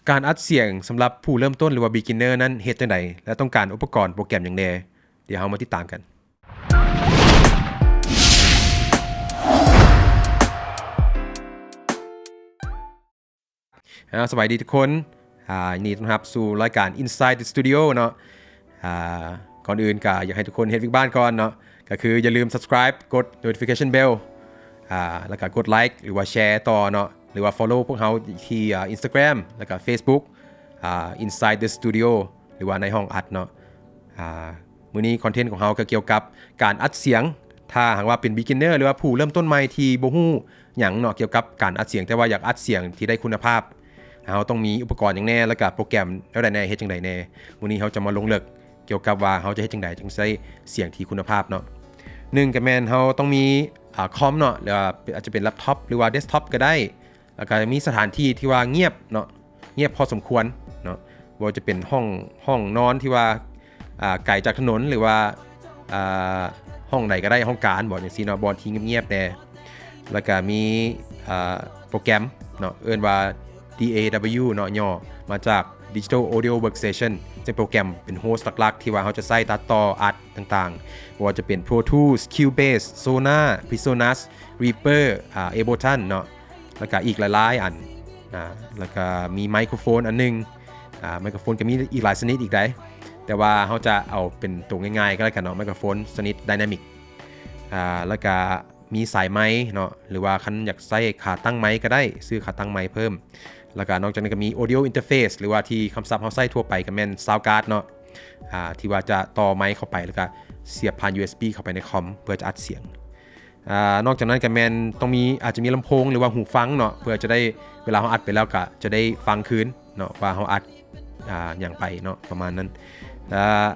ການອັດສຽງສຳລັບຜູ້ເລີ່ມຕົ້ນ ຫຼືວ່າ beginner ນັ້ນເຮັດຈັ່ງໃດ ແລະ ຕ້ອງການອຸປະກອນໂປຣແກຣມຫຍັງແດ່? ດຽວເຮົາມາຕິດຕາມກັນ. ອາ ສະບາຍດີທຸກຄົນ. ອາ ຍິນດີຕ້ອນຮັບສູ່ລາຍການ Inside the Studio ເນາະ. ອາ ກ່ອນອື່ນກໍຢາກໃຫ້ທຸກຄົນເຮັດວຽກບ້ານກ່ອນເນາະ, ກໍຄືຢ່າລືມ subscribe ກົດ notification bell ອາ ແລ້ວກໍກົດ like ຫຼືວ່າ share ຕໍ່ເນາະ ຫຼືວ່າ follow ພວກເຮົາທີ່ ອາ Instagram ແລ້ວກໍ Facebook ອາ Inside the Studio ຫຼືວ່າໃນຫ້ອງອັດເນາະ. ອາ ມື້ນີ້ຄອນເທັນຂອງເຮົາກໍກ່ຽວກັບການອັດສຽງ. ຖ້າຫາກວ່າເປັນ beginner ຫຼືວ່າຜູ້ເລີ່ມຕົ້ນໃໝ່ທີ່ບໍ່ຮູ້ຫຍັງເນາະກ່ຽວກັບການອັດສຽງ ແຕ່ວ່າຢາກອັດສຽງທີ່ໄດ້ຄຸນນະພາບ, ເຮົາຕ້ອງມີອຸປະກອນຫຍັງແດ່ ແລ້ວກະໂປຣແກຣມແນວໃດແດ່ ເຮັດຈັ່ງໃດແດ່? ມື້ນີ້ເຮົາຈະມາລົງເລິກກ່ຽວກັບວ່າເຮົາຈະເຮັດຈັ່ງໃດຈຶ່ງຊິໄດ້ສຽງທີ່ຄຸນນະພາບເນາະ. ໜຶ່ງກໍແມ່ນເຮົາຕ້ອງມີ ອາ ຄອມເນາະ ຫຼືວ່າອາດຈະເປັນແລັບທັອບ ຫຼືວ່າເດັສທັອບກໍໄດ້. ແລ້ວກໍມີສະຖານທີ່ທີ່ວ່າງຽບເນາະ, ງຽບພໍສົມຄວນເນາະ, ບໍ່ວ່າຈະເປັນຫ້ອງ ຫ້ອງນອນທີ່ວ່າ ອາ ໄກຈາກຖະໜົນ ຫຼືວ່າ ອາ ຫ້ອງໃດກໍໄດ້ ຫ້ອງການບໍ ຈັ່ງຊີ້ເນາະ, ບ່ອນທີ່ງຽບໆແດ່. ແລ້ວກໍມີ ອາ ໂປຣແກຣມເນາະ ເອີ້ນວ່າ DAW ເນາະ, ຫຍໍ້ມາຈາກ Digital Audio Workstation ເຊິ່ງໂປຣແກຣມເປັນ host ຫຼັກໆ ທີ່ວ່າເຮົາຈະໃຊ້ຕັດຕໍ່ ອັດຕ່າງໆ ບໍ່ວ່າຈະເປັນ Pro Tools, Cubase, Sonar, PreSonus, Reaper, ອາ Ableton ເນາະ. ແລ້ວກະອີກຫຼາຍໆອັນ ອາ ແລ້ວກະມີໄມໂຄຣໂຟນອັນໜຶ່ງ, ອາ ໄມໂຄຣໂຟນກໍມີອີກຫຼາຍຊະນິດອີກໃດ໋ ແຕ່ວ່າເຮົາຈະເອົາເປັນໂຕງ່າຍໆກໍແລ້ວກັນເນາະ, ໄມໂຄຣໂຟນຊະນິດ Dynamic. ອາ ແລ້ວກະມີສາຍໄມເນາະ ຫຼືວ່າຄັນຢາກໃຊ້ຂາຕັ້ງໄມກໍໄດ້ ຊື້ຂາຕັ້ງໄມເພີ່ມ. ແລ້ວກະນອກຈາກນັ້ນກໍມີ Audio Interface ຫຼືວ່າທີ່ຄຳສັບເຮົາໃຊ້ທົ່ວໄປກໍແມ່ນ Sound Card ເນາະ ອາ ທີ່ວ່າຈະຕໍ່ໄມເຂົ້າໄປ ແລ້ວກະສຽບຜ່ານ USB ເຂົ້າໄປໃນຄອມເພື່ອຈະອັດສຽງ. ອາ ນອກຈາກນັ້ນກໍແມ່ນຕ້ອງມີ ອາດຈະມີລຳໂພງ ຫຼືວ່າຫູຟັງເນາະ ເພື່ອຈະໄດ້ ເວລາເຮົາອັດໄປແລ້ວກໍຈະໄດ້ຟັງຄືນເນາະ ວ່າເຮົາອັດ ອາ ຫຍັງໄປເນາະ ປະມານນັ້ນ. ອາ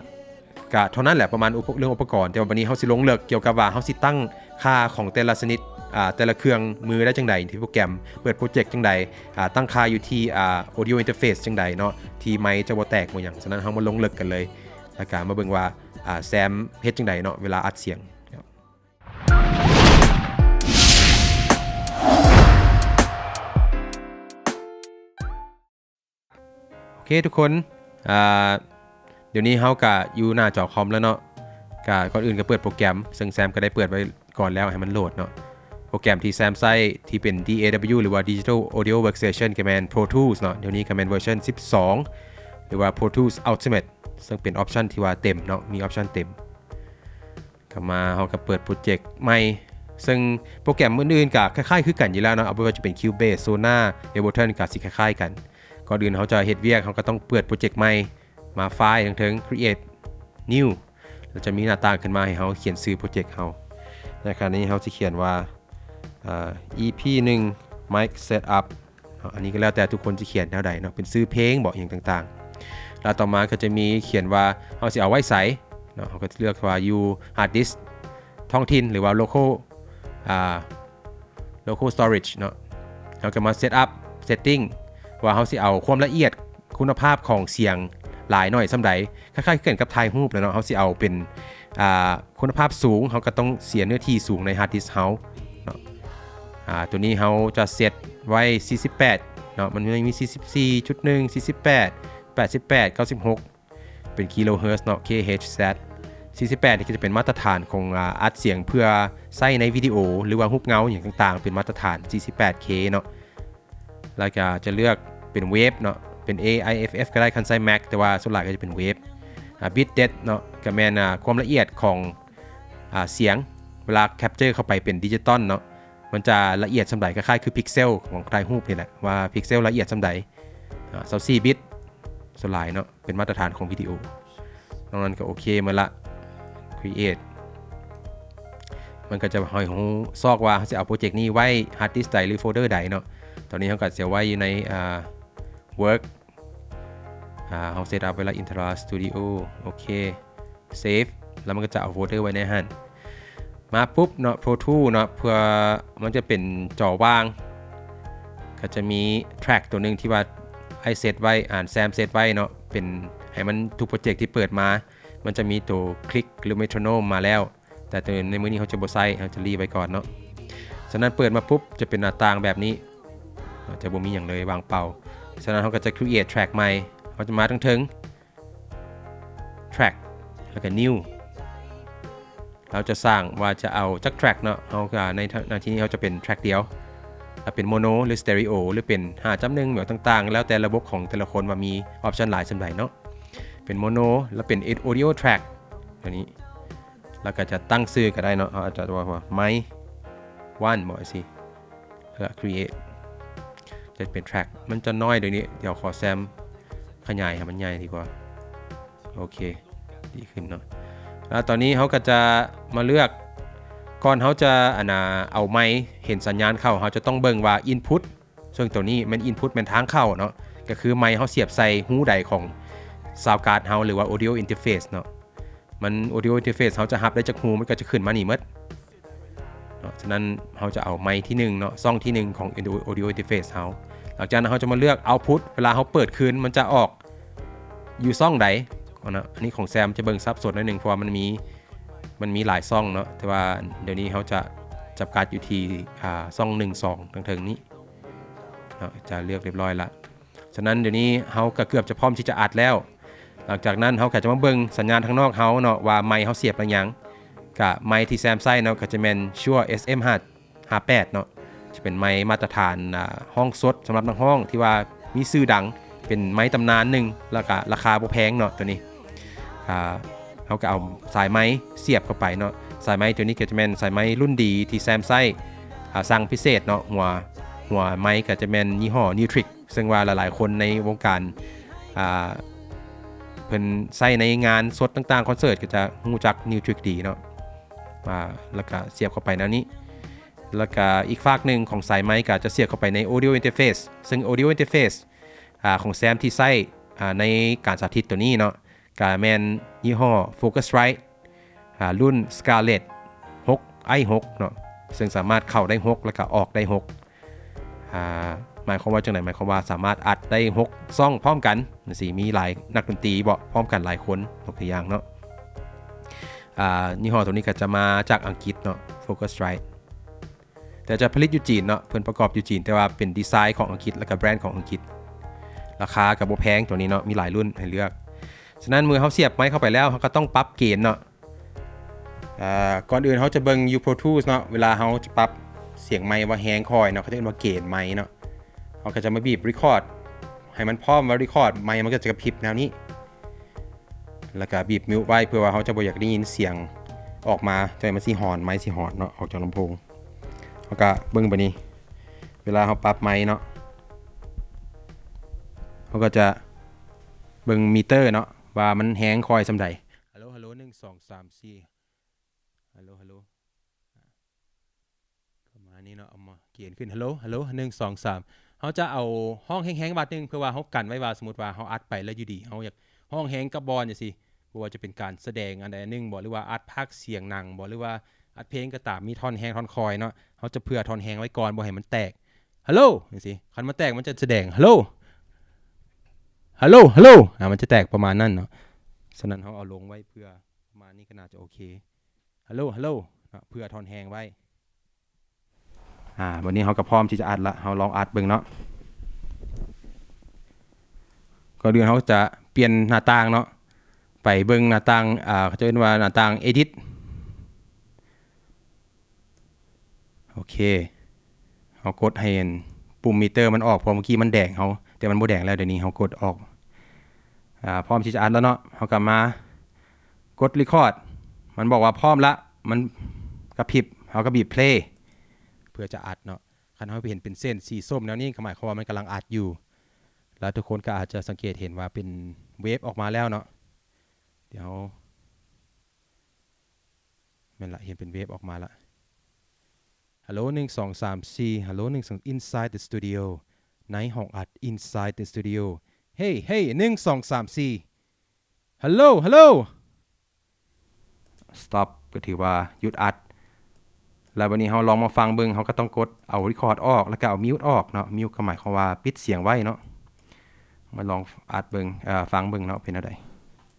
ກະເທົ່ານັ້ນແຫຼະ ປະມານອຸປະ ເລື່ອງອຸປະກອນ. ແຕ່ວ່າບັດນີ້ເຮົາຊິລົງເລິກກ່ຽວກັບວ່າເຮົາຊິຕັ້ງຄ່າຂອງແຕ່ລະຊະນິດ ອາ ແຕ່ລະເຄື່ອງມືໄດ້ຈັ່ງໃດ ທີ່ໂປຣແກຣມເປີດໂປຣເຈັກຈັ່ງໃດ ອາ ຕັ້ງຄ່າຢູ່ທີ່ ອາ Audio Interface ຈັ່ງໃດເນາະ ທີ່ໄມຈະບໍ່ແຕກບໍ່ຫຍັງ. ສະນັ້ນເຮົາມາລົງເລິກກັນເລີຍ ແລ້ວກະມາເບິ່ງວ່າ ອາ ແຊມເຮັດຈັ່ງໃດເນາະ ເວລາອັດສຽງ. ໂອເຄທຸກຄົນ ອາ ດຽວນີ້ເຮົາກະຢູ່ໜ້າຈໍຄອມແລ້ວເນາະ. ກະກ່ອນອື່ນກໍເປີດໂປຣແກຣມ ເຊິ່ງແຊມກໍໄດ້ເປີດໄວ້ກ່ອນແລ້ວ ໃຫ້ມັນໂຫຼດເນາະ. ໂປຣແກຣມທີ່ແຊມໃຊ້ທີ່ເປັນ DAW ຫຼືວ່າ Digital Audio Workstation ກໍແມ່ນ Pro Tools ເນາະ, ດຽວນີ້ກໍແມ່ນເວີຊັນສິບສອງ ຫຼືວ່າ Pro Tools Ultimate ເຊິ່ງເປັນອອບຊັນທີ່ວ່າເຕັມເນາະ, ມີອອບຊັນເຕັມ. ກັບມາເຮົາກໍເປີດໂປຣເຈັກໃໝ່ ເຊິ່ງໂປຣແກຣມອື່ນໆກໍຄ້າຍໆຄືກັນຢູ່ແລ້ວເນາະ, ເອົາບໍ່ວ່າຈະເປັນ Cubase, Sonar, Ableton ກໍຊິຄ້າຍໆກັນ. ກ່ອນອື່ນເຮົາຈະເຮັດວຽກ ເຮົາກໍຕ້ອງເປີດໂປຣເຈັກໃໝ່ ມາ File ທາງເທິງ Create New ແລ້ວຈະມີໜ້າຕ່າງຂຶ້ນມາໃຫ້ເຮົາຂຽນຊື່ໂປຣເຈັກເຮົາ. ໃນຂະນະນີ້ເຮົາຊິຂຽນວ່າ ເອີ ອີພີໜຶ່ງ Mic Setup ເນາະ, ອັນນີ້ກໍແລ້ວແຕ່ທຸກຄົນຈະຂຽນແນວໃດເນາະ, ເປັນຊື່ເພງບໍ ອີ່ຫຍັງຕ່າງໆ. ແລ້ວຕໍ່ມາກໍຈະມີຂຽນວ່າເຮົາຊິເອົາໄວ້ໃສເນາະ, ເຮົາກໍຈະເລືອກວ່າຢູ່ hard disk ທ້ອງຖິ່ນ ຫຼືວ່າ local ອາ local storage ເນາະ. ເຮົາກໍມາ set up setting ວ່າເຮົາຊິເອົາຄວາມລະອຽດ ຄຸນນະພາບຂອງສຽງຫຼາຍໜ້ອຍສ່ຳໃດ. ຄ້າຍໆຄືກັນກັບຖ່າຍຮູບແຫຼະເນາະ, ເຮົາຊິເອົາເປັນ ອາ ຄຸນນະພາບສູງ ເຮົາກໍຕ້ອງເສຍເນື້ອທີ່ສູງໃນ hard disk ເຮົາເນາະ. ອາ ຕົວນີ້ເຮົາຈະເຊັດໄວ້ສີ່ສິບແປດເນາະ, ມັນມີສີ່ສິບສີ່ຈຸດໜຶ່ງ ສີ່ສິບແປດ ແປດສິບແປດ ເກົ້າສິບຫົກ ເປັນ kilohertz ເນາະ K H Z. ສີ່ສິບແປດນີ້ກໍຈະເປັນມາດຕະຖານຂອງ ອາ ອັດສຽງເພື່ອໃຊ້ໃນວິດີໂອ ຫຼືວ່າຮູບເງົາຫຍັງຕ່າງໆ ເປັນມາດຕະຖານສີ່ສິບແປດ K ເນາະ. ແລ້ວກໍຈະເລືອກເປັນ wave ເນາະ, ເປັນ A I F F ກໍໄດ້ ຄັນໃຊ້ Mac, ແຕ່ວ່າສ່ວນຫຼາຍກໍຈະເປັນ wave. ອາ bit depth ເນາະ ກໍແມ່ນ ອາ ຄວາມລະອຽດຂອງ ອາ ສຽງ ເວລາ capture ເຂົ້າໄປເປັນ digital ເນາະ, ມັນຈະລະອຽດສ່ຳໃດ, ຄ້າຍໆຄື pixel ຂອງຖ່າຍຮູບນີ້ແຫຼະ ວ່າ pixel ລະອຽດສ່ຳໃດ. ອາ ຊາວສີ່ບິດ ສ່ວນຫຼາຍເນາະ ເປັນມາດຕະຖານຂອງວິດີໂອ. ນອກນັ້ນກໍໂອເຄໝົດລະ create. ມັນກໍຈະໃຫ້ເຮົາຊອກວ່າເຮົາຊິເອົາໂປຣເຈັກນີ້ໄວ້ hard disk ໃດ ຫຼື folder ໃດເນາະ. ຕອນນີ້ເຮົາກໍຊິເອົາໄວ້ຢູ່ໃນ ອາ work ອາ ເຮົາ set up ໄວ້ລະ Intara Studio. ໂອເຄ save ແລ້ວມັນກໍຈະເອົາ folder ໄວ້ໃນຫັ້ນ. ມາປຸບເນາະ Pro Tools ເນາະ, ເພື່ອມັນຈະເປັນຈໍວ່າງ ກໍຈະມີ track ຕົວໜຶ່ງທີ່ວ່າອ້າຍເຊັດໄວ້ ອາ ແຊມເຊັດໄວ້ເນາະ, ເປັນໃຫ້ມັນ ທຸກໂປຣເຈັກທີ່ເປີດມາ ມັນຈະມີໂຕ click ຫຼື metronome ມາແລ້ວ, ແຕ່ໂຕໃນມື້ນີ້ເຮົາຈະບໍ່ໃຊ້ ເຮົາຈະລີ້ໄວ້ກ່ອນເນາະ. ສະນັ້ນເປີດມາປຸບຈະເປັນໜ້າຕ່າງແບບນີ້ ຈະບໍ່ມີຫຍັງເລີຍ ວ່າງເປົ່າ. ສະນັ້ນເຮົາກໍຈະ create track ໃໝ່ ເຮົາຈະມາທາງເທິງ track ແລ້ວກໍ new ເຮົາຈະສ້າງວ່າຈະເອົາຈັກ track ເນາະ ເຮົາກໍໃນ ໃນທີ່ນີ້ເຮົາຈະເປັນ track ດຽວ ຖ້າເປັນ mono ຫຼື stereo ຫຼືເປັນ ຫ້າຈຸດໜຶ່ງ ແບບຕ່າງໆ ແລ້ວແຕ່ລະບົບຂອງແຕ່ລະຄົນວ່າມີ option ຫຼາຍສ່ຳໃດເນາະ ເປັນ mono ແລ້ວເປັນ audio track ຕົວນີ້ ແລ້ວກໍຈະຕັ້ງຊື່ກໍໄດ້ເນາະ ເຮົາອາດຈະວ່າ mic one ບໍ ຈັ່ງຊີ້ ແລ້ວ create ຈະເປັນ track ມັນຈະນ້ອຍດຽວນີ້ ດຽວຂໍແຊມຂະຫຍາຍໃຫ້ມັນໃຫຍ່ດີກວ່າ ໂອເຄ ດີຂຶ້ນເນາະ ແລ້ວຕອນນີ້ເຮົາກໍຈະມາເລືອກ ກ່ອນເຮົາຈະ ອັນນ່າ ເອົາໄມເຫັນສັນຍານເຂົ້າ ເຮົາຈະຕ້ອງເບິ່ງວ່າ input ເຊິ່ງຕົວນີ້ແມ່ນ input ແມ່ນທາງເຂົ້າເນາະ ກໍຄືໄມເຮົາສຽບໃສ່ຮູໃດຂອງ sound card ເຮົາ ຫຼືວ່າ audio interface ເນາະ ມັນ audio interface ເຮົາຈະຮັບໄດ້ຈັກຮູ ມັນກໍຈະຂຶ້ນມານີ້ໝົດເນາະ ສະນັ້ນເຮົາຈະເອົາໄມທີໜຶ່ງເນາະ ຊ່ອງທີໜຶ່ງຂອງ audio interface ເຮົາ ຫຼັງຈາກນັ້ນເຮົາຈະມາເລືອກ output ເວລາເຮົາເປີດຄືນ ມັນຈະອອກຢູ່ຊ່ອງໃດເນາະ ອັນນີ້ຂອງແຊມຈະເບິ່ງສັບສົນໜ້ອຍໜຶ່ງ ເພາະວ່າມັນມີ ມັນມີຫຼາຍຊ່ອງເນາະ ແຕ່ວ່າດຽວນີ້ເຮົາຈະຈຳກັດຢູ່ທີ່ ອ່າ ຊ່ອງໜຶ່ງ ສອງ ທາງເທິງນີ້ເນາະ ຈະເລືອກຮຽບຮ້ອຍລະ ສະນັ້ນດຽວນີ້ເຮົາກໍເກືອບຈະພ້ອມທີ່ຈະອັດແລ້ວ ຫຼັງຈາກນັ້ນເຮົາກໍຈະມາເບິ່ງສັນຍານທາງນອກເຮົາເນາະ ວ່າໄມເຮົາສຽບໄປຫຍັງ ກະໄມທີ່ແຊມໃຊ້ເນາະ ກໍຈະແມ່ນ Shure ເອສເອັມ ຫ້າ ຫ້າແປດເນາະ ຈະເປັນໄມມາດຕະຖານ ອ່າ ຮ້ອງສົດສຳລັບນັກຮ້ອງທີ່ວ່າມີຊື່ດັງ ເປັນໄມຕຳນານໜຶ່ງ ແລ້ວກະລາຄາບໍ່ແພງເນາະ ຕົວນີ້ ອ່າ ເຮົາກໍເອົາສາຍໄມສຽບເຂົ້າໄປເນາະ ສາຍໄມຕົວນີ້ກໍຈະແມ່ນສາຍໄມລຸ້ນດີທີ່ແຊມໃຊ້ ອ່າ ສັ່ງພິເສດເນາະ ຫົວ ຫົວໄມກໍຈະແມ່ນຍີ່ຫໍ້ Neutrik ເຊິ່ງວ່າຫຼາຍໆຄົນໃນວົງການ ອ່າ ເພິ່ນໃຊ້ໃນງານສົດຕ່າງໆ ຄອນເສີດ ກໍຈະຮູ້ຈັກ Neutrik ດີເນາະ ອ່າ ແລ້ວກະສຽບເຂົ້າໄປແນວນີ້ ແລ້ວກະອີກຟາກໜຶ່ງຂອງສາຍໄມກໍຈະສຽບເຂົ້າໄປໃນ audio interface ເຊິ່ງ audio interface ອ່າ ຂອງແຊມທີ່ໃຊ້ ອ່າ ໃນການສາທິດຕົວນີ້ເນາະ ກະແມ່ນຍີ່ຫໍ້ Focusrite ອ່າ ລຸ້ນ Scarlett ຫົກ ໄອຫົກເນາະ ເຊິ່ງສາມາດເຂົ້າໄດ້ຫົກ ແລ້ວກະອອກໄດ້ຫົກ ອ່າ ໝາຍຄວາມວ່າຈັ່ງໃດ? ໝາຍຄວາມວ່າສາມາດອັດໄດ້ຫົກຊ່ອງພ້ອມກັນ ຈັ່ງຊີ້ ມີຫຼາຍນັກດົນຕີເບາະ ພ້ອມກັນຫຼາຍຄົນ ຍົກຕົວຢ່າງເນາະ ອ່າ ຍີ່ຫໍ້ຕົວນີ້ກໍຈະມາຈາກອັງກິດເນາະ Focusrite ແຕ່ຈະຜະລິດຢູ່ຈີນເນາະ ເພິ່ນປະກອບຢູ່ຈີນ ແຕ່ວ່າເປັນດີໄຊຂອງອັງກິດ ແລ້ວກໍແບຣນຂອງອັງກິດ ລາຄາກໍບໍ່ແພງຕົວນີ້ເນາະ ມີຫຼາຍລຸ້ນໃຫ້ເລືອກ. ສະນັ້ນເມື່ອເຮົາສຽບໄມເຂົ້າໄປແລ້ວ ເຮົາກໍຕ້ອງປັບເກນເນາະ. ເອີ ກ່ອນອື່ນເຮົາຈະເບິ່ງຢູ່ Pro Tools ເນາະ ເວລາເຮົາຈະປັບສຽງໄມວ່າແຮງຄ່ອຍເນາະ ເຂົາຈະເອີ້ນວ່າເກນໄມເນາະ. ເຮົາກໍຈະມາບີບ Record ໃຫ້ມັນພ້ອມວ່າ Record ໄມມັນກໍຈະກະພິບແນວນີ້ ແລ້ວກໍບີບ Mute ໄວ້ ເພື່ອວ່າເຮົາຈະບໍ່ຢາກໄດ້ຍິນສຽງອອກມາ ຈັ່ງໃດມັນຊິຮອນ ໄມຊິຮອນເນາະ ອອກຈາກລຳໂພງ. ເຮົາກໍເບິ່ງບາດນີ້ ເວລາເຮົາປັບໄມເນາະ ເຮົາກໍຈະເບິ່ງມີເຕີເນາະ ວ່າມັນແຮງຄ່ອຍສ່ຳໃດ. ຮັລໂຫຼ ຮັລໂຫຼ ໜຶ່ງ ສອງ ສາມ ສີ່ ຮັລໂຫຼ ຮັລໂຫຼ ປະມານນີ້ເນາະ ເອົາມາເກນຂຶ້ນ ຮັລໂຫຼ ຮັລໂຫຼ ໜຶ່ງ ສອງ ສາມ. ເຮົາຈະເອົາຮ້ອງແຮງໆບາດໜຶ່ງ ເພື່ອວ່າເຮົາກັນໄວ້ວ່າ ສົມມຸດວ່າເຮົາອັດໄປແລ້ວຢູ່ດີ ເຮົາຢາກຮ້ອງແຮງກັບບ່ອນຈັ່ງຊີ້ ບໍ່ວ່າຈະເປັນການສະແດງອັນໃດອັນໜຶ່ງບໍ ຫຼືວ່າອັດພາກສຽງໜັງບໍ ຫຼືວ່າອັດເພງກໍຕາມ ມີທ່ອນແຮງທ່ອນຄ່ອຍເນາະ ເຮົາຈະເຜື່ອທ່ອນແຮງໄວ້ກ່ອນ ບໍ່ໃຫ້ມັນແຕກ ຮັລໂຫຼ ຈັ່ງຊີ້. ຄັນມັນແຕກ ມັນຈະສະແດງ ຮັລໂຫຼ ຮັລໂຫຼ ຮັລໂຫຼ ອາ ມັນຈະແຕກປະມານນັ້ນເນາະ. ສະນັ້ນເຮົາເອົາລົງໄວ້ເພື່ອ ປະມານນີ້ກໍໜ້າຈະໂອເຄ ຮັລໂຫຼ ຮັລໂຫຼ ເນາະ ເຜື່ອທ່ອນແຮງໄວ້. ອາ ບັດນີ້ເຮົາກໍພ້ອມທີ່ຈະອັດລະ ເຮົາລອງອັດເບິ່ງເນາະ. ກ່ອນອື່ນເຮົາຈະປ່ຽນໜ້າຕ່າງເນາະ ໄປເບິ່ງໜ້າຕ່າງ ອາ ເຂົາເຈົ້າເອີ້ນວ່າໜ້າຕ່າງ Edit. ໂອເຄ ເຮົາກົດໃຫ້ ອັນ ປຸ່ມມີເຕີມັນອອກ ເພາະເມື່ອກີ້ມັນແດງເຮົາ ແຕ່ມັນບໍ່ແດງແລ້ວ ດຽວນີ້ເຮົາກົດອອກ. ອາ ພ້ອມທີ່ຈະອັດແລ້ວເນາະ ເຮົາກໍມາກົດ Record ມັນບອກວ່າພ້ອມລະ ມັນກະພິບ ເຮົາກໍບີບ Play ເພື່ອຈະອັດເນາະ. ຄັນເຮົາເຫັນເປັນເສັ້ນສີສົ້ມແນວນີ້ ກໍໝາຍຄວາມວ່າມັນກຳລັງອັດຢູ່ ແລ້ວທຸກຄົນກໍອາດຈະສັງເກດເຫັນວ່າເປັນເວບອອກມາແລ້ວເນາະ. ດຽວ ແມ່ນລະ ເຫັນເປັນເວບອອກມາລະ. ຮັລໂຫຼ ໜຶ່ງ ສອງ ສາມ ສີ່ ຮັລໂຫຼ ໜຶ່ງ ສອງ Inside the studio ໃນຫ້ອງອັດ Inside the studio. ເຮ ເຮ ໜຶ່ງ ສອງ ສາມ ສີ່ ຮັລໂຫຼ ຮັລໂຫຼ Stop ກໍຖືວ່າຢຸດອັດ. ແລ້ວບັດນີ້ເຮົາລອງມາຟັງເບິ່ງ ເຮົາກໍຕ້ອງກົດເອົາ Record ອອກ ແລ້ວກໍເອົາ Mute ອອກເນາະ. Mute ກໍໝາຍຄວາມວ່າປິດສຽງໄວ້ເນາະ. ມາລອງອັດເບິ່ງ ເອີ ຟັງເບິ່ງເນາະ ເປັນແນວໃດ.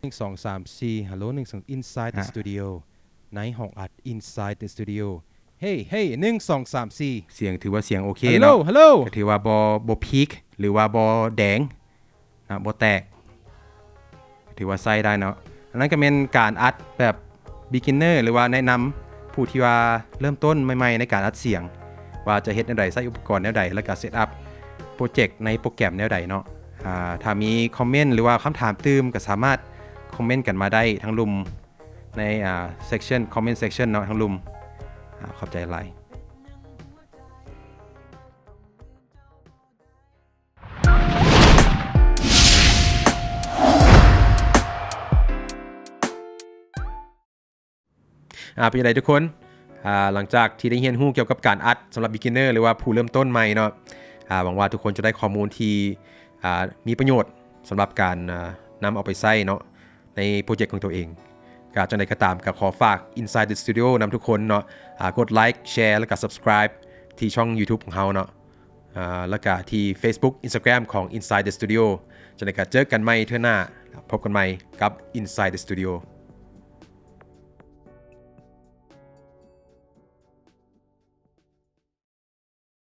ໜຶ່ງ ສອງ ສາມ ສີ່ ຮັລໂຫຼ ໜຶ່ງ ສອງ Inside the studio ໃນຫ້ອງອັດ Inside the studio. ເຮ ເຮ ໜຶ່ງ ສອງ ສາມ ສີ່ ສຽງຖືວ່າສຽງໂອເຄເນາະ ຮັລໂຫຼ ຮັລໂຫຼ ກໍຖືວ່າບໍ່ ບໍ່ peak ຫຼືວ່າບໍ່ແດງນະ ບໍ່ແຕກ ຖືວ່າໃຊ້ໄດ້ເນາະ. ອັນນັ້ນກໍແມ່ນການອັດແບບ beginner ຫຼືວ່າແນະນຳຜູ້ທີ່ວ່າເລີ່ມຕົ້ນໃໝ່ໆໃນການອັດສຽງ ວ່າຈະເຮັດແນວໃດ ໃຊ້ອຸປະກອນແນວໃດ ແລ້ວກໍ set up ໂປຣເຈັກໃນໂປຣແກຣມແນວໃດເນາະ. ອາ ຖ້າມີຄອມເມັນ ຫຼືວ່າຄຳຖາມຕື່ມ ກໍສາມາດຄອມເມັນກັນມາໄດ້ທາງລຸ່ມ ໃນ ອາ section comment section ເນາະ ທາງລຸ່ມ. ອາ ຂອບໃຈຫຼາຍ. ອາ ເປັນຈັ່ງໃດທຸກຄົນ? ອາ ຫຼັງຈາກທີ່ໄດ້ຮຽນຮູ້ກ່ຽວກັບການອັດສຳລັບ beginner ຫຼືວ່າຜູ້ເລີ່ມຕົ້ນໃໝ່ເນາະ, ອາ ຫວັງວ່າທຸກຄົນຈະໄດ້ຂໍ້ມູນທີ່ ອາ ມີປະໂຫຍດສຳລັບການ ອາ ນຳເອົາໄປໃຊ້ເນາະ ໃນໂປຣເຈັກຂອງຕົວເອງ. ກະຈັ່ງໃດກໍຕາມ ກໍຂໍຝາກ Inside the Studio ນຳທຸກຄົນເນາະ, ອາ ກົດໄລຄ໌ ແຊ ແລ້ວກໍ subscribe ທີ່ຊ່ອງ YouTube ຂອງເຮົາເນາະ, ອາ ແລ້ວກໍທີ່ Facebook Instagram ຂອງ Inside the Studio. ຈັ່ງໃດກໍເຈີກັນໃໝ່ເທື່ອໜ້າ, ພົບກັນໃໝ່ກັບ Inside the Studio.